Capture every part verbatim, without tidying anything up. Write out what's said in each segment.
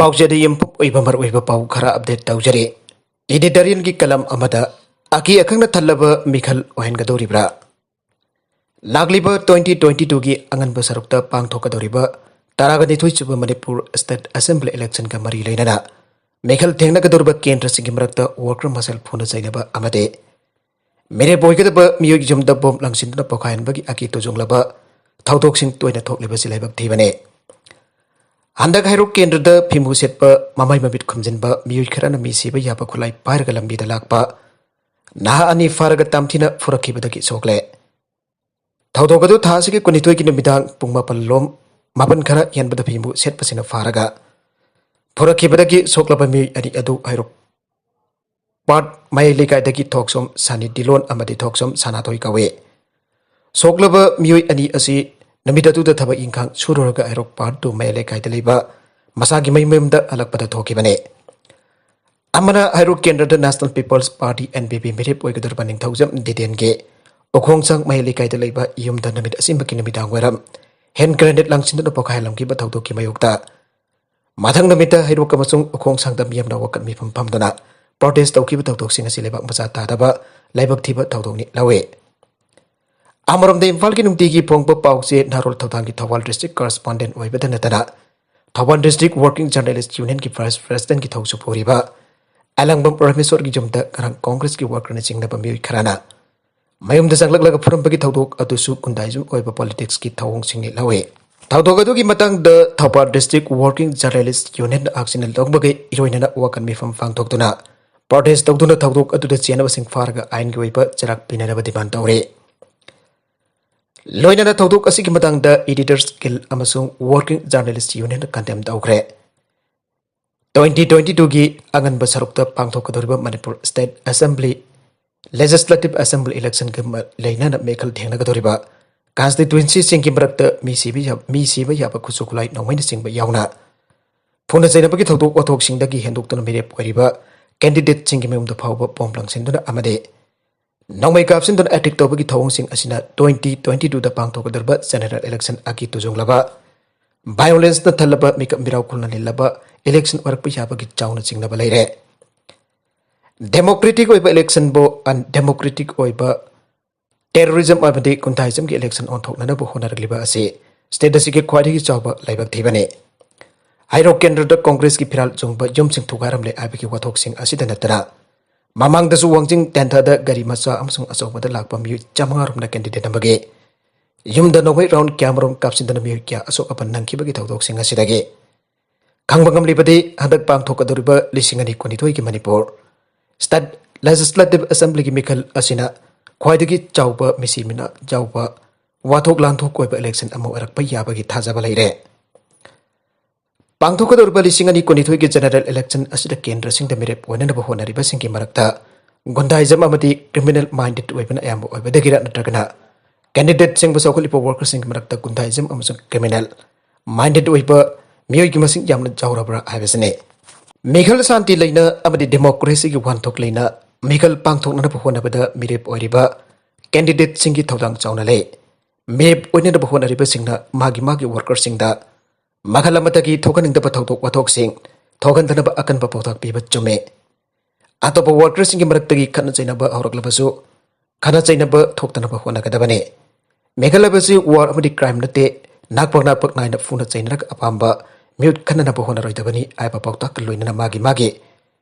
ꯄꯥꯎꯆꯦꯗ ꯌꯨꯝꯐꯝ ꯑꯣꯏꯕ ꯃꯔꯨꯑꯣꯏꯕ ꯄꯥꯎ ꯈꯔ ꯑꯞꯗꯦꯠ ꯇꯧꯖꯔꯤ꯫ ꯏꯗꯤꯇꯣꯔꯤꯌꯦꯜꯒꯤ ꯀꯂꯝ ꯑꯃꯗ ꯑꯀꯤ ꯑꯈꯪꯅ ꯊꯜꯂꯕ ꯃꯤꯈꯜ ꯑꯣꯏꯍꯟꯒꯗꯧꯔꯤꯕ꯭ꯔꯥ? ꯂꯥꯛꯂꯤꯕ ꯇ꯭ꯋꯦꯟꯇꯤ ꯇ꯭ꯋꯦꯟꯇꯤ ꯇꯨꯒꯤ ꯑꯉꯟꯕ ꯁꯔꯨꯛꯇ ꯄꯥꯡꯊꯣꯛꯀꯗꯧꯔꯤꯕ ꯇꯔꯥꯒ ꯅꯤꯊꯣꯏ ꯁꯨꯕ ꯃꯅꯤꯄꯨꯔ ꯁ꯭ꯇꯦꯠ ꯑꯦꯁꯦꯝꯕ꯭ꯂꯤ ꯏꯂꯦꯛꯁꯟꯒ ꯃꯔꯤ ꯂꯩꯅꯅ ꯃꯤꯈꯜ ꯊꯦꯡꯅꯒꯗꯧꯔꯤꯕ ꯀꯦꯟꯗ꯭ꯔꯁꯤꯡꯒꯤ ꯃꯔꯛꯇ ꯋꯥꯔꯀꯔ ꯃꯁꯦꯜ ꯐꯨꯅ ꯆꯩꯅꯕ ꯑꯃꯗꯤ ꯃꯤꯔꯦꯞ ꯑꯣꯏꯒꯗꯕ ꯃꯤꯑꯣꯏꯒꯤ ꯌꯨꯝꯗ ꯕꯣꯝ ꯂꯪꯁꯤꯟꯗꯨꯅ ꯄꯣꯈꯥꯏꯍꯟꯕꯒꯤ ꯑꯀꯤ ꯇꯨꯖꯣꯡꯂꯕ ꯊꯧꯗꯣꯛꯁꯤꯡ ꯇꯣꯏꯅ ꯊꯣꯛꯂꯤꯕꯁꯤ ꯂꯥꯏꯕꯛ ꯊꯤꯕꯅꯤ꯫ ꯍꯟꯗꯛ ꯍꯩꯔꯣꯛ ꯀꯦꯟꯗ꯭ꯔꯗ ꯐꯤꯃꯨ ꯁꯦꯠꯄ, ꯃꯃꯥꯏ ꯃꯃꯤꯠ ꯈꯨꯝꯖꯤꯟꯕ ꯃꯤꯑꯣꯏ ꯈꯔꯅ ꯃꯤ ꯁꯤꯕ ꯌꯥꯕ ꯈꯨꯠꯂꯥꯏ ꯄꯥꯏꯔꯒ ꯂꯝꯕꯤꯗ ꯂꯥꯛꯄ ꯅꯍꯥ ꯑꯅꯤ ꯐꯥꯔꯒ ꯇꯝꯊꯤꯅ ꯐꯨꯔꯛꯈꯤꯕꯗꯒꯤ ꯁꯣꯛꯂꯦ꯫ ꯊꯧꯗꯣꯛ ꯑꯗꯨ ꯊꯥ ꯑꯁꯤꯒꯤ ꯀꯨꯟꯅꯤꯊꯣꯏꯒꯤ ꯅꯨꯃꯤꯗꯥꯡ ꯄꯨꯡ ꯃꯥꯄꯟ ꯂꯣꯝ, ꯃꯥꯄꯟ ꯈꯔ ꯍꯦꯟꯕꯗ ꯐꯤꯃꯨ ꯁꯦꯠꯄꯁꯤꯡꯅ ꯐꯥꯔꯒ ꯐꯨꯔꯛꯈꯤꯕꯗꯒꯤ ꯁꯣꯛꯂꯕ ꯃꯤꯑꯣꯏ ꯑꯅꯤ ꯑꯗꯨ ꯍꯩꯔꯣꯛ ꯄꯥꯠ ꯃꯌꯥꯏ ꯂꯩꯀꯥꯏꯗꯒꯤ ꯊꯣꯛꯁꯣꯝ ꯁꯅꯤ ꯗꯤꯂꯣꯟ ꯑꯃꯗꯤ ꯊꯣꯛꯁꯣꯝ ꯁꯅꯥꯊꯣꯏ ꯀꯧꯏ꯫ ꯁꯣꯛꯂꯕ ꯃꯤꯑꯣꯏ ꯑꯅꯤ ꯑꯁꯤ ꯅꯨꯃꯤꯠ ꯑꯗꯨꯗ ꯊꯕꯛ ꯏꯪꯈꯥꯡ ꯁꯨꯔꯨꯔꯒ ꯍꯩꯔꯣꯛ ꯄꯥꯠ ꯇꯨ ꯃꯌꯥꯏ ꯂꯩꯀꯥꯏꯗ ꯂꯩꯕ ꯃꯁꯥꯒꯤ ꯃꯌꯨꯝ ꯃꯌꯨꯝꯗ ꯍꯜꯂꯛꯄꯗ ꯊꯣꯛꯈꯤꯕꯅꯤ꯫ ꯑꯃꯅ ꯍꯩꯔꯣꯛ ꯀꯦꯟꯗ꯭ꯔꯗ National People's Party, N P P, ꯃꯤꯔꯦꯞ ꯑꯣꯏꯒꯗꯧꯔꯤꯕ ꯅꯤꯡꯊꯧꯖꯝ ꯗꯤꯗꯦꯟꯒꯤ ꯎꯈꯣꯡꯁꯥꯡ ꯃꯌꯥꯏ ꯂꯩꯀꯥꯏꯗ ꯂꯩꯕ ꯌꯨꯝꯗ ꯅꯨꯃꯤꯠ ꯑꯁꯤꯃꯛꯀꯤ ꯅꯨꯃꯤꯗꯥꯡ ꯋꯥꯏꯔꯝ ꯍꯦꯟ ꯒ꯭ꯔꯦꯅꯦꯗ ꯂꯪꯁꯤꯟꯗꯨꯅ ꯄꯣꯈꯥꯏꯍꯜꯂꯝꯈꯤꯕ ꯊꯧꯗꯣꯛꯀꯤ ꯃꯥꯌꯣꯛꯇ ꯃꯊꯪ ꯅꯨꯃꯤꯠꯇ ꯍꯩꯔꯣꯛ ꯑꯃꯁꯨꯡ ꯎꯈꯣꯡꯁꯥꯡꯗ ꯃꯤꯌꯥꯝꯅ ꯋꯥꯀꯠ ꯃꯤꯐꯝ ꯐꯝꯗꯨꯅ ꯄ꯭ꯔꯣꯇꯦꯁ ꯇꯧꯈꯤꯕ ꯊꯧꯗꯣꯛꯁꯤꯡ ꯑꯁꯤ ꯂꯩꯕꯥꯛ ꯃꯆꯥ ꯇꯥꯗꯕ ꯂꯥꯏꯕꯛ ꯊꯤꯕ ꯊꯧꯗꯣꯛꯅꯤ ꯂꯧꯏ꯫ ꯑꯃꯔꯣꯝꯗ ꯏꯝꯐꯥꯜꯒꯤ ꯅꯨꯡꯇꯤꯒꯤ ꯐꯣꯡꯕ ꯄꯥꯎꯆꯦ ꯅꯍꯥꯔꯣꯜ ꯊꯧꯗꯥꯡꯒꯤ ꯊꯧꯕꯥꯜ ꯗꯤꯁꯇ꯭ꯔꯤꯛ ꯀꯔꯦꯁꯄꯣꯟꯗꯦꯟ ꯑꯣꯏꯕꯗ ꯅꯠꯇꯅ ꯊꯧꯕꯥꯜ ꯗꯤꯁꯇ꯭ꯔꯤꯛ ꯋꯥꯔꯀꯤꯡ ꯖꯔꯅꯦꯂꯤꯁ ꯌꯨꯅꯤꯌꯟꯒꯤ ꯚꯥꯏꯁ ꯄ꯭ꯔꯦꯁꯤꯗꯦꯟꯒꯤ ꯊꯧꯁꯨ ꯄꯨꯔꯤꯕ ꯑꯦꯂꯪꯕꯝ ꯔꯃꯦꯁꯣꯔꯒꯤ ꯌꯨꯝꯗ ꯉꯔꯥꯡ ꯀꯣꯡꯒ꯭ꯔꯦꯁꯀꯤ ꯋꯥꯔꯀꯔꯅ ꯆꯤꯡꯅꯕ ꯃꯤꯑꯣꯏ ꯈꯔꯅ ꯃꯌꯨꯝꯗ ꯆꯪꯂꯛꯂꯒ ꯐꯨꯔꯝꯕꯒꯤ ꯊꯧꯗꯣꯛ ꯑꯗꯨꯁꯨ ꯒꯨꯟꯗꯥꯏꯖꯝ ꯑꯣꯏꯕ ꯄꯣꯂꯤꯇꯤꯛꯁꯀꯤ ꯊꯧꯑꯣꯡꯁꯤꯡꯅꯤ ꯂꯧꯏ꯫ ꯊꯧꯗꯣꯛ ꯑꯗꯨꯒꯤ ꯃꯇꯥꯡꯗ Thoubal district working journalists union ꯑꯥꯛꯁꯤꯅ ꯂꯧꯕꯒ ꯏꯔꯣꯏꯅꯅ ꯋꯥꯀꯠ ꯃꯤꯐꯝ ꯄꯥꯡꯊꯣꯛꯇꯨꯅ ꯄ꯭ꯔꯣꯇꯦꯁ ꯇꯧꯗꯨꯅ ꯊꯧꯗꯣꯛ ꯑꯗꯨꯗ ꯆꯦꯟꯅꯕꯁꯤꯡ ꯐꯥꯔꯒ ꯑꯥꯏꯟꯒꯤ ꯑꯣꯏꯕ ꯆꯩꯔꯥꯛ ꯄꯤꯅꯅꯕ ꯗꯤꯃꯥꯟ ꯇꯧꯔꯤ꯫ ꯂꯣꯏꯅꯅ ꯊꯧꯗꯣꯛ ꯑꯁꯤꯒꯤ ꯃꯇꯥꯡꯗ ꯏꯗꯤꯇꯔꯁ ꯒꯤꯜ ꯑꯃꯁꯨꯡ ꯋꯥꯔꯀꯤꯡ ꯖꯔꯅꯦꯂꯤꯁ ꯌꯨꯅꯤꯌꯟꯅ ꯀꯟꯗꯦꯝ ꯇꯧꯈ꯭ꯔꯦ꯫ ꯇ꯭ꯋꯦꯟꯇꯤ ꯇ꯭ꯋꯦꯟꯇꯤ ꯇꯨꯒꯤ ꯑꯉꯟꯕ ꯁꯔꯨꯛꯇ ꯄꯥꯡꯊꯣꯛꯀꯗꯧꯔꯤꯕ Manipur state assembly, legislative assembly ꯏꯂꯦꯛꯁꯟꯒ ꯃ-, ꯂꯩꯅꯅ ꯃꯤꯈꯜ ꯊꯦꯡꯅꯒꯗꯧꯔꯤꯕ ꯀꯟꯁꯇꯤꯇ꯭ꯋꯦꯟꯁꯤꯁꯤꯡꯒꯤ ꯃꯔꯛꯇ ꯃꯤ ꯁꯤꯕ ꯌꯥ-, ꯃꯤ ꯁꯤꯕ ꯌꯥꯕ ꯈꯨꯠꯁꯨ ꯈꯨꯠꯂꯥꯏ ꯅꯣꯡꯃꯩꯅꯆꯤꯡꯕ ꯌꯥꯎꯅ ꯐꯨꯅ ꯆꯩꯅꯕꯒꯤ ꯊꯧꯗꯣꯛ ꯋꯥꯊꯣꯛꯁꯤꯡꯗꯒꯤ ꯍꯦꯟꯗꯣꯛꯇꯨꯅ ꯃꯤꯔꯦꯞ ꯑꯣꯏꯔꯤꯕ ꯀꯦꯟꯗꯤꯗꯦꯠꯁꯤꯡꯒꯤ ꯃꯌꯨꯝꯗ ꯐꯥꯎꯕ ꯕꯣꯝ ꯂꯪꯁꯤꯟꯗꯨꯅ ꯑꯃꯗꯤ ꯅꯣꯡꯃꯩ ꯀꯥꯞꯁꯤꯟꯗꯨꯅ ꯑꯦꯇꯦꯛ ꯇꯧꯕꯒꯤ ꯊꯧꯑꯣꯡꯁꯤꯡ ꯑꯁꯤꯅ ꯇ꯭ꯋꯦꯟꯇꯤ ꯇ꯭ꯋꯦꯟꯇꯤ ꯇꯨꯗ ꯄꯥꯡꯊꯣꯛꯀꯗꯧꯔꯤꯕ ꯖꯦꯅꯦꯔꯦꯜ ꯏꯂꯦꯛꯁꯟ ꯑꯀꯤ ꯇꯨꯖꯣꯡꯂꯕ ꯚꯥꯏꯑꯣꯂꯦꯟꯁꯅ ꯊꯜꯂꯕ ꯃꯤꯀꯞ ꯃꯤꯔꯥꯎ ꯈꯨꯜꯅ ꯂꯤꯜꯂꯕ ꯏꯂꯦꯛꯁꯟ ꯑꯣꯏꯔꯛꯄ ꯌꯥꯕꯒꯤ ꯆꯥꯎꯅ ꯆꯤꯡꯅꯕ ꯂꯩꯔꯦ꯫ ꯗꯦꯃꯣꯀ꯭ꯔꯦꯇꯤꯛ ꯑꯣꯏꯕ ꯏꯂꯦꯛꯁꯟꯕꯨ ꯑꯟꯗꯦꯃꯣꯀ꯭ꯔꯦꯇꯤꯛ ꯑꯣꯏꯕ ꯇꯦꯔꯣꯔꯤꯖꯝ ꯑꯃꯗꯤ ꯒꯨꯟꯗꯥꯏꯖꯝꯒꯤ ꯏꯂꯦꯛꯁꯟ ꯑꯣꯟꯊꯣꯛꯅꯅꯕ ꯍꯣꯠꯅꯔꯛꯂꯤꯕ ꯑꯁꯤ ꯁ꯭ꯇꯦꯠ ꯑꯁꯤꯒꯤ ꯈ꯭ꯋꯥꯏꯗꯒꯤ ꯆꯥꯎꯕ ꯂꯥꯏꯕꯛ ꯊꯤꯕꯅꯤ꯫ ꯍꯩꯔꯣꯛ ꯀꯦꯟꯗ꯭ꯔꯗ ꯀꯣꯡꯒ꯭ꯔꯦꯁꯀꯤ ꯐꯤꯔꯥꯜ ꯆꯨꯡꯕ ꯌꯨꯝꯁꯤꯡ ꯊꯨꯒꯥꯏꯔꯝꯂꯦ ꯍꯥꯏꯕꯒꯤ ꯋꯥꯊꯣꯛꯁꯤꯡ ꯑꯁꯤꯗ ꯅꯠꯇꯅ ꯃꯃꯥꯡꯗꯁꯨ ꯋꯥꯡꯖꯤꯡ ꯇꯦꯟꯊꯥꯗ ꯒꯥꯔꯤ ꯃꯆꯥ ꯑꯃꯁꯨꯡ ꯑꯆꯧꯕꯗ ꯂꯥꯛꯄ ꯃꯤꯑꯣꯏ ꯆꯥꯃꯉꯥ ꯔꯣꯝꯅ ꯀꯦꯟꯗꯤꯗꯦꯠ ꯑꯃꯒꯤ ꯌꯨꯝꯗ ꯅꯣꯡꯃꯩ ꯔꯥꯎꯟ ꯀꯌꯥꯃꯔꯨꯝ ꯀꯥꯞꯁꯤꯟꯗꯨꯅ ꯃꯤꯑꯣꯏ ꯀꯌꯥ ꯑꯁꯣꯛ ꯑꯄꯟ ꯅꯪꯈꯤꯕꯒꯤ ꯊꯧꯗꯣꯛꯁꯤꯡ ꯑꯁꯤꯗꯒꯤ ꯈꯪꯕ ꯉꯝꯂꯤꯕꯗꯤ ꯍꯟꯗꯛ ꯄꯥꯡꯊꯣꯛꯀꯗꯧꯔꯤꯕ ꯂꯤꯁꯤꯡ ꯑꯅꯤ ꯀꯨꯟꯅꯤꯊꯣꯏꯒꯤ ꯃꯅꯤꯄꯨꯔ ꯁ꯭ꯇꯦꯠ ꯂꯦꯖꯤꯁꯂꯦꯇꯤꯚ ꯑꯦꯁꯦꯝꯕ꯭ꯂꯤꯒꯤ ꯃꯤꯈꯜ ꯑꯁꯤꯅ ꯈ꯭ꯋꯥꯏꯗꯒꯤ ꯆꯥꯎꯕ ꯃꯤꯁꯤ ꯃꯤꯅ ꯆꯥꯎꯕ ꯋꯥꯊꯣꯛ ꯂꯥꯟꯊꯣꯛ ꯑꯣꯏꯕ ꯏꯂꯦꯛꯁꯟ ꯑꯃ ꯑꯣꯏꯔꯛꯄ ꯌꯥꯕꯒꯤ ꯊꯥꯖꯕ ꯂꯩꯔꯦ꯫ ꯄꯥꯡꯊꯣꯛꯀꯗꯧꯔꯤꯕ ꯂꯤꯁꯤꯡ ꯑꯅꯤ ꯀꯨꯟꯅꯤꯊꯣꯏꯒꯤ ꯖꯦꯅꯔꯦꯜ ꯏꯂꯦꯛꯁꯟ ꯑꯁꯤꯗ ꯀꯦꯟꯗ꯭ꯔꯁꯤꯡꯗ ꯃꯤꯔꯦꯞ ꯑꯣꯏꯅꯅꯕ ꯍꯣꯠꯅꯔꯤꯕꯁꯤꯡꯒꯤ ꯃꯔꯛꯇ ꯒꯨꯟꯗꯥꯏꯖꯝ ꯑꯃꯗꯤ ꯀ꯭ꯔꯤꯃꯤꯅꯦꯜ ꯃꯥꯏꯟꯗꯦꯠ ꯑꯣꯏꯕꯅ ꯑꯌꯥꯝꯕ ꯑꯣꯏꯕꯗꯒꯤꯔ ꯅꯠꯇ꯭ꯔꯒꯅ ꯀꯦꯟꯗꯤꯗꯦꯠꯁꯤꯡꯕꯨ ꯆꯥꯎꯈꯠꯂꯤꯕ ꯋꯥꯔꯀꯔꯁꯤꯡꯒꯤ ꯃꯔꯛꯇ ꯒꯨꯟꯗꯥꯏꯖꯝ ꯑꯃꯁꯨꯡ ꯀ꯭ꯔꯤꯃꯤꯅꯦꯜ ꯃꯥꯏꯟꯗꯦꯠ ꯑꯣꯏꯕ ꯃꯤꯑꯣꯏꯒꯤ ꯃꯁꯤꯡ ꯌꯥꯝꯅ ꯆꯥꯎꯔꯕ꯭ꯔꯥ ꯍꯥꯏꯕꯁꯤꯅꯤ꯫ ꯃꯤꯈꯜ ꯁꯥꯟꯇꯤ ꯂꯩꯅ ꯑꯃꯗꯤ ꯗꯦꯃꯣꯀ꯭ꯔꯦꯁꯤꯒꯤ ꯋꯥꯍꯟꯊꯣꯛ ꯂꯩꯅ ꯃꯤꯈꯜ ꯄꯥꯡꯊꯣꯛꯅꯅꯕ ꯍꯣꯠꯅꯕꯗ ꯃꯤꯔꯦꯞ ꯑꯣꯏꯔꯤꯕ ꯀꯦꯟꯗꯤꯗꯦꯠꯁꯤꯡꯒꯤ ꯊꯧꯗꯥꯡ ꯆꯥꯎꯅ ꯂꯩ꯫ ꯃꯤꯔꯦꯞ ꯑꯣꯏꯅꯅꯕ ꯍꯣꯠꯅꯔꯤꯕꯁꯤꯡꯅ ꯃꯥꯒꯤ ꯃꯥꯒꯤ ꯋꯥꯔꯀꯔꯁꯤꯡꯗ ꯃꯈꯜ ꯑꯃꯗꯒꯤ ꯊꯣꯛꯍꯟꯅꯤꯡꯗꯕ ꯊꯧꯗꯣꯛ ꯋꯥꯊꯣꯛꯁꯤꯡ ꯊꯣꯛꯍꯟꯗꯅꯕ ꯑꯀꯟꯕ ꯄꯥꯎꯇꯥꯛ ꯄꯤꯕ ꯆꯨꯝꯃꯤ꯫ ꯑꯇꯣꯞꯄ ꯋꯥꯔꯀꯔꯁꯤꯡꯒꯤ ꯃꯔꯛꯇꯒꯤ ꯈꯠꯅ ꯆꯩꯅꯕ ꯍꯧꯔꯛꯂꯕꯁꯨ ꯈꯠꯅ ꯆꯩꯅꯕ ꯊꯣꯛꯇꯅꯕ ꯍꯣꯠꯅꯒꯗꯕꯅꯤ꯫ ꯃꯤꯈꯜ ꯍꯥꯏꯕꯁꯤ ꯋꯥꯔ ꯑꯃꯗꯤ ꯀ꯭ꯔꯥꯏꯝ ꯅꯠꯇꯦ, ꯅꯥꯛꯄꯛ ꯅꯥꯛꯄꯛ ꯅꯥꯏꯅ ꯐꯨꯅ ꯆꯩꯅꯔꯒ ꯑꯄꯥꯝꯕ ꯃꯤꯍꯨꯠ ꯈꯟꯅꯅꯕ ꯍꯣꯠꯅꯔꯣꯏꯗꯕꯅꯤ ꯍꯥꯏꯕ ꯄꯥꯎꯇꯥꯛꯀ ꯂꯣꯏꯅꯅ ꯃꯥꯒꯤ ꯃꯥꯒꯤ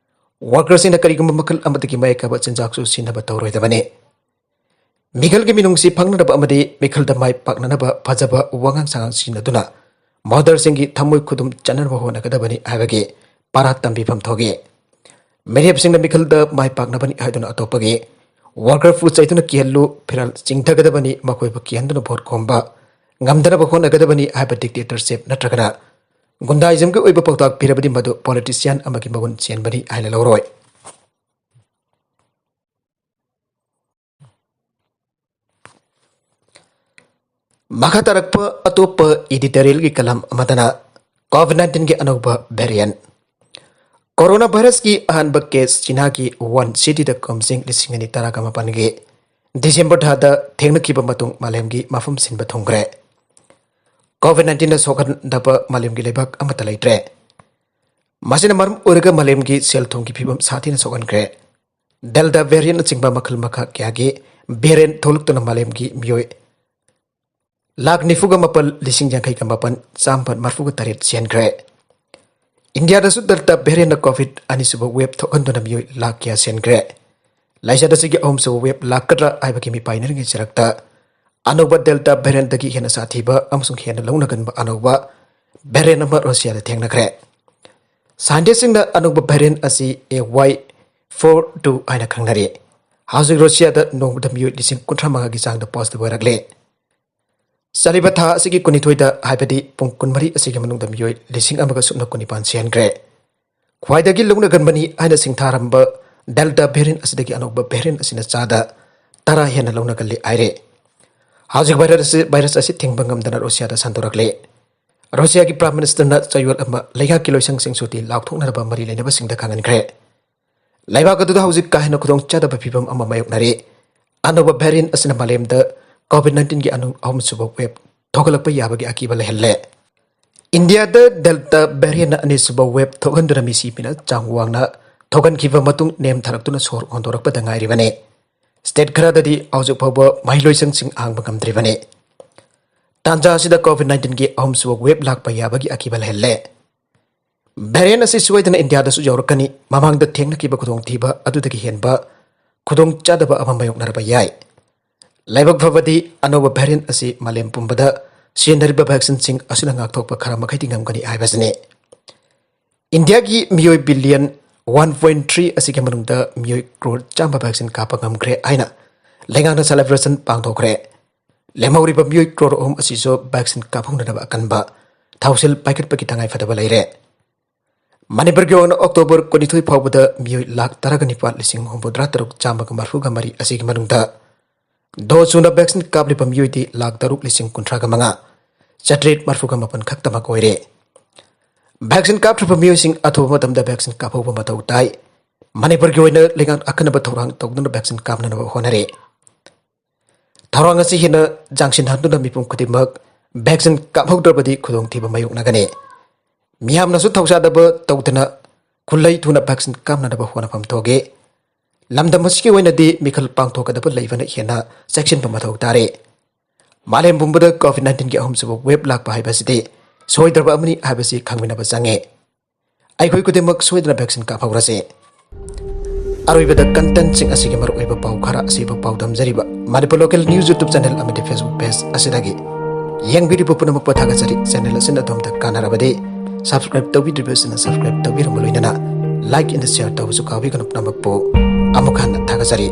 ꯋꯥꯔꯀꯔꯁꯤꯡꯅ ꯀꯔꯤꯒꯨꯝꯕ ꯃꯈꯜ ꯑꯃꯗꯒꯤ ꯃꯥꯏ ꯀꯥꯕ ꯆꯤꯟꯖꯥꯛꯁꯨ ꯁꯤꯖꯤꯟꯅꯕ ꯇꯧꯔꯣꯏꯗꯕꯅꯤ꯫ ꯃꯤꯈꯜꯒꯤ ꯃꯤꯅꯨꯡꯁꯤ ꯐꯪꯅꯅꯕ ꯑꯃꯗꯤ ꯃꯤꯈꯜꯗ ꯃꯥꯏ ꯄꯥꯛꯅꯅꯕ ꯐꯖꯕ ꯋꯥꯉꯥꯡ ꯁꯉꯥꯡ ꯁꯤꯖꯤꯟꯅꯗꯨꯅ ꯚꯣꯇꯔꯁꯤꯡꯒꯤ ꯊꯃꯣꯏ ꯈꯨꯗꯨꯝ ꯆꯟꯅꯅꯕ ꯍꯣꯠꯅꯒꯗꯕꯅꯤ ꯍꯥꯏꯕꯒꯤ ꯄꯥꯔꯥ ꯇꯝꯕꯤꯐꯝ ꯊꯣꯛꯏ꯫ ꯃꯤꯔꯦꯞꯁꯤꯡꯅ ꯃꯤꯈꯜꯗ ꯃꯥꯏ ꯄꯥꯛꯅꯕꯅꯤ ꯍꯥꯏꯗꯨꯅ ꯑꯇꯣꯞꯄꯒꯤ ꯋꯥꯔꯀꯔꯕꯨ ꯆꯩꯗꯨꯅ ꯀꯤꯍꯜꯂꯨ, ꯐꯤꯔꯥꯜ ꯆꯤꯡꯊꯒꯗꯕꯅꯤ, ꯃꯈꯣꯏꯕꯨ ꯀꯤꯍꯟꯗꯨꯅ ꯚꯣꯠ ꯈꯣꯝꯕ ꯉꯝꯗꯅꯕ ꯍꯣꯠꯅꯒꯗꯕꯅꯤ ꯍꯥꯏꯕ ꯗꯤꯛꯇꯦꯇꯔꯁꯤꯞ ꯅꯠꯇ꯭ꯔꯒꯅ ꯒꯨꯟꯗꯥꯏꯖꯝꯒꯤ ꯑꯣꯏꯕ ꯄꯥꯎꯇꯥꯛ ꯄꯤꯔꯕꯗꯤ ꯃꯗꯨ ꯄꯣꯂꯤꯇꯤꯁꯤꯌꯥꯟ ꯑꯃꯒꯤ ꯃꯒꯨꯟ ꯆꯦꯟꯕꯅꯤ ꯍꯥꯏꯅ ꯂꯧꯔꯣꯏ꯫ ꯃꯈꯥ ꯇꯥꯔꯛꯄ ꯑꯇꯣꯞꯄ ꯏꯗꯤꯇꯣꯔꯤꯌꯦꯜꯒꯤ ꯀꯂꯝ ꯑꯃꯗꯅ ꯀꯣꯚꯤꯗ ꯅꯥꯏꯟꯇꯤꯟꯒꯤ ꯑꯅꯧꯕ ꯚꯦꯔꯤꯌꯦꯟꯠ꯫ ꯀꯣꯔꯣꯅꯥ ꯚꯥꯏꯔꯁꯀꯤ ꯑꯍꯥꯟꯕ ꯀꯦꯁ ꯆꯤꯅꯥꯒꯤ ꯋꯨꯍꯥꯟ ꯁꯤꯇꯤꯗ ꯀꯨꯝꯖꯤꯡ ꯂꯤꯁꯤꯡ ꯑꯅꯤ ꯇꯔꯥꯒ ꯃꯥꯄꯟꯒꯤ ꯗꯤꯁꯦꯝꯕꯔ ꯊꯥꯗ ꯊꯦꯡꯅꯈꯤꯕ ꯃꯇꯨꯡ ꯃꯥꯂꯦꯝꯒꯤ ꯃꯐꯝ ꯁꯤꯟꯕ ꯊꯨꯡꯈ꯭ꯔꯦ꯫ ꯀꯣꯚꯤꯗ ꯅꯥꯏꯟꯇꯤꯟꯅ ꯁꯣꯛꯍꯟꯗꯕ ꯃꯥꯂꯦꯝꯒꯤ ꯂꯩꯕꯥꯛ ꯑꯃꯠꯇ ꯂꯩꯇ꯭ꯔꯦ꯫ ꯃꯁꯤꯅ ꯃꯔꯝ ꯑꯣꯏꯔꯒ ꯃꯥꯂꯦꯝꯒꯤ ꯁꯦꯜ ꯊꯨꯝꯒꯤ ꯐꯤꯕꯝ ꯁꯥꯊꯤꯅ ꯁꯣꯛꯍꯟꯈ꯭ꯔꯦ꯫ ꯗꯦꯜꯇꯥ ꯚꯦꯔꯤꯌꯟꯅꯆꯤꯡꯕ ꯃꯈꯜ ꯃꯈꯥ ꯀꯌꯥꯒꯤ ꯚꯦꯔꯤꯌꯟ ꯊꯣꯛꯂꯛꯇꯨꯅ ꯃꯥꯂꯦꯝꯒꯤ ꯃꯤꯑꯣꯏ ꯂꯥꯈ ꯅꯤꯐꯨꯒ ꯃꯥꯄꯜ ꯂꯤꯁꯤꯡ ꯌꯥꯡꯈꯩꯒ ꯃꯥꯄꯜ ꯆꯥꯝꯃ ꯃꯔꯐꯨꯒ ꯇꯔꯦꯠ ꯁꯤꯍꯟꯈ꯭ꯔꯦ꯫ ꯏꯟꯗꯤꯌꯥꯗꯁꯨ ꯗꯦꯜꯇꯥ ꯚꯦꯔꯤꯌꯟꯅ ꯀꯣꯚꯤꯗ ꯑꯅꯤꯁꯨꯕ ꯋꯦꯕ ꯊꯣꯛꯍꯟꯗꯨꯅ ꯃꯤꯑꯣꯏ ꯂꯥꯈ ꯀꯌꯥ ꯁꯤꯍꯟꯈ꯭ꯔꯦ꯫ ꯂꯥꯏꯆꯠ ꯑꯁꯤꯒꯤ ꯑꯍꯨꯝꯁꯨꯕ ꯋꯦꯕ ꯂꯥꯛꯀꯗ꯭ꯔꯥ ꯍꯥꯏꯕꯒꯤ ꯃꯤꯄꯥꯏꯅꯔꯤꯉꯩ ꯆꯔꯛꯇ ꯑꯅꯧꯕ ꯗꯦꯜꯇꯥ ꯚꯦꯔꯤꯌꯟꯗꯒꯤ ꯍꯦꯟꯅ ꯁꯥꯊꯤꯕ ꯑꯃꯁꯨꯡ ꯍꯦꯟꯅ ꯂꯧꯅꯒꯟꯕ ꯑꯅꯧꯕ ꯚꯦꯔꯤꯌꯟ ꯑꯃ ꯔꯨꯁꯤꯌꯥꯗ ꯊꯦꯡꯅꯈ꯭ꯔꯦ꯫ ꯁꯥꯏꯟꯇꯤꯁꯁꯤꯡꯅ ꯑꯅꯧꯕ ꯚꯦꯔꯤꯌꯟ ꯑꯁꯤ ꯑꯦ ꯋꯥꯏ ꯐꯣꯔ ꯇꯨ ꯍꯥꯏꯅ ꯈꯪꯅꯔꯤ꯫ ꯍꯧꯖꯤꯛ ꯔꯨꯁꯤꯌꯥꯗ ꯅꯣꯡꯃꯗ ꯃꯤꯑꯣꯏ ꯂꯤꯁꯤꯡ ꯀꯨꯟꯊ꯭ꯔꯥ ꯃꯉꯥꯒꯤ ꯆꯥꯡꯗ ꯄꯣꯖꯤꯇꯤꯚ ꯑꯣꯏꯔꯛꯂꯦ꯫ ꯆꯠꯂꯤꯕ ꯊꯥ ꯑꯁꯤꯒꯤ ꯀꯨꯟꯅꯤꯊꯣꯏꯗ, ꯍꯥꯏꯕꯗꯤ ꯄꯨꯡ ꯀꯨꯟꯃꯔꯤ ꯑꯁꯤꯒꯤ ꯃꯅꯨꯡꯗ ꯃꯤꯑꯣꯏ ꯂꯤꯁꯤꯡ ꯑꯃꯒ ꯁꯨꯞꯅ ꯀꯨꯟꯅꯤꯄꯥꯟ ꯁꯤꯍꯟꯈ꯭ꯔꯦ꯫ ꯈ꯭ꯋꯥꯏꯗꯒꯤ ꯂꯧꯅꯒꯟꯕꯅꯤ ꯍꯥꯏꯅ ꯁꯤꯡꯊꯥꯔꯝꯕ ꯗꯦꯜꯇꯥ ꯚꯦꯔꯤꯌꯟ ꯑꯁꯤꯗꯒꯤ ꯑꯅꯧꯕ ꯚꯦꯔꯤꯌꯟ ꯑꯁꯤꯅ ꯆꯥꯗ ꯇꯔꯥ ꯍꯦꯟꯅ ꯂꯧꯅꯒꯜꯂꯤ ꯍꯥꯏꯔꯦ꯫ ꯍꯧꯖꯤꯛ ꯚꯥꯏꯔꯁ ꯑꯁꯤ, ꯚꯥꯏꯔꯁ ꯑꯁꯤ ꯊꯤꯡꯕ ꯉꯝꯗꯅ ꯔꯨꯁꯤꯌꯥꯗ ꯁꯟꯗꯣꯔꯛꯂꯦ꯫ ꯔꯨꯁꯤꯌꯥꯒꯤ ꯄ꯭ꯔꯥꯏꯝ ꯃꯤꯅꯤꯁꯇꯔꯅ ꯆꯌꯣꯜ ꯑꯃ ꯂꯩꯉꯥꯛꯀꯤ ꯂꯣꯏꯁꯪꯁꯤꯡ ꯁꯨꯇꯤ ꯂꯥꯎꯊꯣꯛꯅꯅꯕ ꯃꯔꯤ ꯂꯩꯅꯕꯁꯤꯡꯗ ꯈꯪꯍꯟꯈ꯭ꯔꯦ꯫ ꯂꯩꯕꯥꯛ ꯑꯗꯨꯗ ꯍꯧꯖꯤꯛ ꯀꯥ ꯍꯦꯟꯅ ꯈꯨꯗꯣꯡꯆꯥꯗꯕ ꯐꯤꯕꯝ ꯑꯃ ꯃꯥꯌꯣꯛꯅꯔꯤ꯫ ꯑꯅꯧꯕ ꯚꯦꯔꯤꯌꯟ ꯑꯁꯤꯅ ꯃꯥꯂꯦꯝꯗ ꯀꯣꯚꯤꯗ ꯅꯥꯏꯟꯇꯤꯟꯒꯤ ꯑꯅꯧ-, ꯑꯍꯨꯝꯁꯨꯕ ꯋꯦꯕ ꯊꯣꯛꯍꯜꯂꯛꯄ ꯌꯥꯕꯒꯤ ꯑꯀꯤꯕ ꯂꯩꯍꯜꯂꯦ꯫ ꯏꯟꯗꯤꯌꯥꯗ ꯗꯦꯜꯇꯥ ꯚꯦꯔꯤꯌꯟꯅ ꯑꯅꯤꯁꯨꯕ ꯋꯦꯕ ꯊꯣꯛꯍꯟꯗꯨꯅ ꯃꯤꯁꯤ ꯃꯤꯅ ꯆꯥꯡ ꯋꯥꯡꯅ ꯊꯣꯛꯍꯟꯈꯤꯕ ꯃꯇꯨꯡ ꯅꯦꯝꯊꯔꯛꯇꯨꯅ ꯁꯣꯔ ꯍꯣꯟꯗꯣꯔꯛꯄꯗ ꯉꯥꯏꯔꯤꯕꯅꯤ꯫ ꯁ꯭ꯇꯦꯠ ꯈꯔꯗꯗꯤ ꯍꯧꯖꯤꯛ ꯐꯥꯎꯕ ꯃꯍꯩꯂꯣꯏꯁꯪꯁꯤꯡ ꯍꯥꯡꯕ ꯉꯝꯗ꯭ꯔꯤꯕꯅꯤ꯫ ꯇꯥꯟꯖꯥ ꯑꯁꯤꯗ ꯀꯣꯚꯤꯗ ꯅꯥꯏꯟꯇꯤꯟꯒꯤ ꯑꯍꯨꯝꯁꯨꯕ ꯋꯦꯕ ꯂꯥꯛꯄ ꯌꯥꯕꯒꯤ ꯑꯀꯤꯕ ꯂꯩꯍꯜꯂꯦ꯫ ꯚꯦꯔꯤꯌꯟ ꯑꯁꯤ ꯁꯣꯏꯗꯅ ꯏꯟꯗꯤꯌꯥꯗꯁꯨ ꯌꯧꯔꯛꯀꯅꯤ꯫ ꯃꯃꯥꯡꯗ ꯊꯦꯡꯅꯈꯤꯕ ꯈꯨꯗꯣꯡꯊꯤꯕ ꯑꯗꯨꯗꯒꯤ ꯍꯦꯟꯕ ꯈꯨꯗꯣꯡꯆꯥꯗꯕ ꯑꯃ ꯃꯥꯌꯣꯛꯅꯔꯕ ꯌꯥꯏ꯫ ꯂꯥꯏꯕꯛ ꯐꯕꯗꯤ, ꯑꯅꯧꯕ ꯚꯦꯔꯤꯌꯟ ꯑꯁꯤ ꯃꯥꯂꯦꯝ ꯄꯨꯝꯕꯗ ꯁꯤꯖꯤꯟꯅꯔꯤꯕ ꯚꯦꯛꯁꯤꯟꯁꯤꯡ ꯑꯁꯤꯅ ꯉꯥꯛꯊꯣꯛꯄ ꯈꯔ ꯃꯈꯩꯗꯤ ꯉꯝꯒꯅꯤ ꯍꯥꯏꯕꯁꯤꯅꯤ꯫ ꯏꯟꯗꯤꯌꯥꯒꯤ ꯃꯤꯑꯣꯏ ꯕꯤꯂꯤꯌꯟ ꯋꯥꯟ ꯄꯣꯏꯟ ꯊ꯭ꯔꯤ ꯑꯁꯤꯒꯤ ꯃꯅꯨꯡꯗ ꯃꯤꯑꯣꯏ ꯀ꯭ꯔꯣꯔ ꯆꯥꯝꯃ ꯚꯦꯛꯁꯤꯟ ꯀꯥꯞꯄ ꯉꯝꯈ꯭ꯔꯦ ꯍꯥꯏꯅ ꯂꯩꯉꯥꯛꯅ ꯁꯦꯂꯦꯕ꯭ꯔꯦꯁꯟ ꯄꯥꯡꯊꯣꯛꯈ꯭ꯔꯦ꯫ ꯂꯦꯝꯍꯧꯔꯤꯕ ꯃꯤꯑꯣꯏ ꯀ꯭ꯔꯣꯔ ꯑꯍꯨꯝ ꯑꯁꯤꯁꯨ ꯚꯦꯛꯁꯤꯟ ꯀꯥꯞꯍꯧꯅꯅꯕ ꯑꯀꯟꯕ ꯊꯧꯁꯤꯜ ꯄꯥꯏꯈꯠꯄꯒꯤ ꯇꯉꯥꯏꯐꯗꯕ ꯂꯩꯔꯦ꯫ ꯃꯅꯤꯄꯨꯔꯒꯤ ꯑꯣꯏꯅ ꯑꯣꯛꯇꯣꯕꯔ ꯀꯨꯟꯅꯤꯊꯣꯏ ꯐꯥꯎꯕꯗ ꯃꯤꯑꯣꯏ ꯂꯥꯈ ꯇꯔꯥꯒ ꯅꯤꯄꯥꯜ ꯂꯤꯁꯤꯡ ꯍꯨꯝꯐꯨꯇꯔꯥ ꯇꯔꯨꯛ ꯆꯥꯝꯃꯒ ꯃꯔꯐꯨꯒ ꯃꯔꯤ ꯑꯁꯤꯒꯤ ꯃꯅꯨꯡꯗ ꯗꯣꯁ ꯁꯨꯅ ꯚꯦꯛꯁꯤꯟ ꯀꯥꯞꯂꯤꯕ ꯃꯤꯑꯣꯏꯗꯤ ꯂꯥꯈ ꯇꯔꯨꯛ ꯂꯤꯁꯤꯡ ꯀꯨꯟꯊ꯭ꯔꯥꯒ ꯃꯉꯥ ꯆꯥꯇ꯭ꯔꯦꯠ ꯃꯔꯐꯨꯒ ꯃꯥꯄꯟ ꯈꯛꯇꯃꯛ ꯑꯣꯏꯔꯦ꯫ ꯚꯦꯛꯁꯤꯟ ꯀꯥꯞꯇ꯭ꯔꯤꯕ ꯃꯤꯑꯣꯏꯁꯤꯡ ꯑꯊꯨꯕ ꯃꯇꯝꯗ ꯚꯦꯛꯁꯤꯟ ꯀꯥꯞꯍꯧꯕ ꯃꯊꯧ ꯇꯥꯏ꯫ ꯃꯅꯤꯄꯨꯔꯒꯤ ꯑꯣꯏꯅ ꯂꯩꯉꯥꯛ ꯑꯈꯟꯅꯕ ꯊꯧꯔꯥꯡ ꯇꯧꯗꯨꯅ ꯚꯦꯛꯁꯤꯟ ꯀꯥꯞꯅꯅꯕ ꯍꯣꯠꯅꯔꯤ꯫ ꯊꯧꯔꯥꯡ ꯑꯁꯤ ꯍꯦꯟꯅ ꯆꯥꯡꯁꯤꯟꯍꯟꯗꯨꯅ ꯃꯤꯄꯨꯝ ꯈꯨꯗꯤꯡꯃꯛ ꯚꯦꯛꯁꯤꯟ ꯀꯥꯞꯍꯧꯗ꯭ꯔꯕꯗꯤ ꯈꯨꯗꯣꯡꯊꯤꯕ ꯃꯥꯌꯣꯛꯅꯒꯅꯤ꯫ ꯃꯤꯌꯥꯝꯅꯁꯨ ꯊꯧꯁꯥꯗꯕ ꯇꯧꯗꯅ ꯈꯨꯜꯂꯩ ꯊꯨꯅ ꯚꯦꯛꯁꯤꯟ ꯀꯥꯞꯅꯅꯕ ꯍꯣꯠꯅꯐꯝ ꯊꯣꯛꯏ꯫ ꯂꯝꯗꯝ ꯑꯁꯤꯒꯤ ꯑꯣꯏꯅꯗꯤ ꯃꯤꯈꯜ ꯄꯥꯡꯊꯣꯛꯀꯗꯕ ꯂꯩꯕꯅ ꯍꯦꯟꯅ ꯆꯦꯛꯁꯤꯟꯕ ꯃꯊꯧ ꯇꯥꯔꯦ꯫ ꯃꯥꯂꯦꯝ ꯄꯨꯝꯕꯗ ꯀꯣꯚꯤꯗ ꯅꯥꯏꯟꯇꯤꯟꯒꯤ ꯑꯍꯨꯝꯁꯨꯕ ꯋꯦꯕ ꯂꯥꯛꯄ ꯍꯥꯏꯕꯁꯤꯗꯤ ꯁꯣꯏꯗ꯭ꯔꯕ ꯑꯃꯅꯤ ꯍꯥꯏꯕꯁꯤ ꯈꯪꯃꯤꯟꯅꯕ ꯆꯪꯉꯤ꯫ ꯑꯩꯈꯣꯏ ꯈꯨꯗꯤꯡꯃꯛ ꯁꯣꯏꯗꯅ ꯚꯦꯛꯁꯤꯟ ꯀꯥꯞꯍꯧꯔꯁꯤ꯫ ꯑꯔꯣꯏꯕꯗ ꯀꯟꯇꯦꯟꯠꯁꯤꯡ ꯑꯁꯤꯒꯤ ꯃꯔꯨꯑꯣꯏꯕ ꯄꯥꯎ ꯈꯔ ꯑꯁꯤꯕꯨ ꯄꯥꯎꯗꯝꯖꯔꯤꯕ Manipur local news YouTube channel ꯑꯃꯗꯤ ꯐꯦꯁꯕꯨꯛ ꯄꯦꯖ ꯑꯁꯤꯗꯒꯤ ꯌꯦꯡꯕꯤꯔꯤꯕ ꯄꯨꯝꯅꯃꯛꯄꯨ ꯊꯥꯒꯠꯆꯔꯤ꯫ ꯆꯦꯅꯦꯜ ꯑꯁꯤꯅ ꯑꯗꯣꯝꯗ ꯀꯥꯟꯅꯔꯕꯗꯤ ꯁꯕꯁꯀ꯭ꯔꯥꯏꯕ ꯇꯧꯕꯤꯗ꯭ꯔꯤꯕꯁꯤꯡꯅ ꯁꯕꯁꯀ꯭ꯔꯥꯏꯕ ꯇꯧꯕꯤꯔꯝꯕ ꯂꯣꯏꯅꯅ ꯂꯥꯏꯛ ꯑꯦꯟ ꯁꯤꯌꯔ ꯇꯧꯕꯁꯨ ꯀꯥꯎꯕꯤꯒꯅꯨ꯫ ꯄꯨꯝꯅꯃꯛꯄꯨ ꯑꯃꯨꯛ ꯍꯟꯅ ꯊꯥꯒꯠꯆꯔꯤ꯫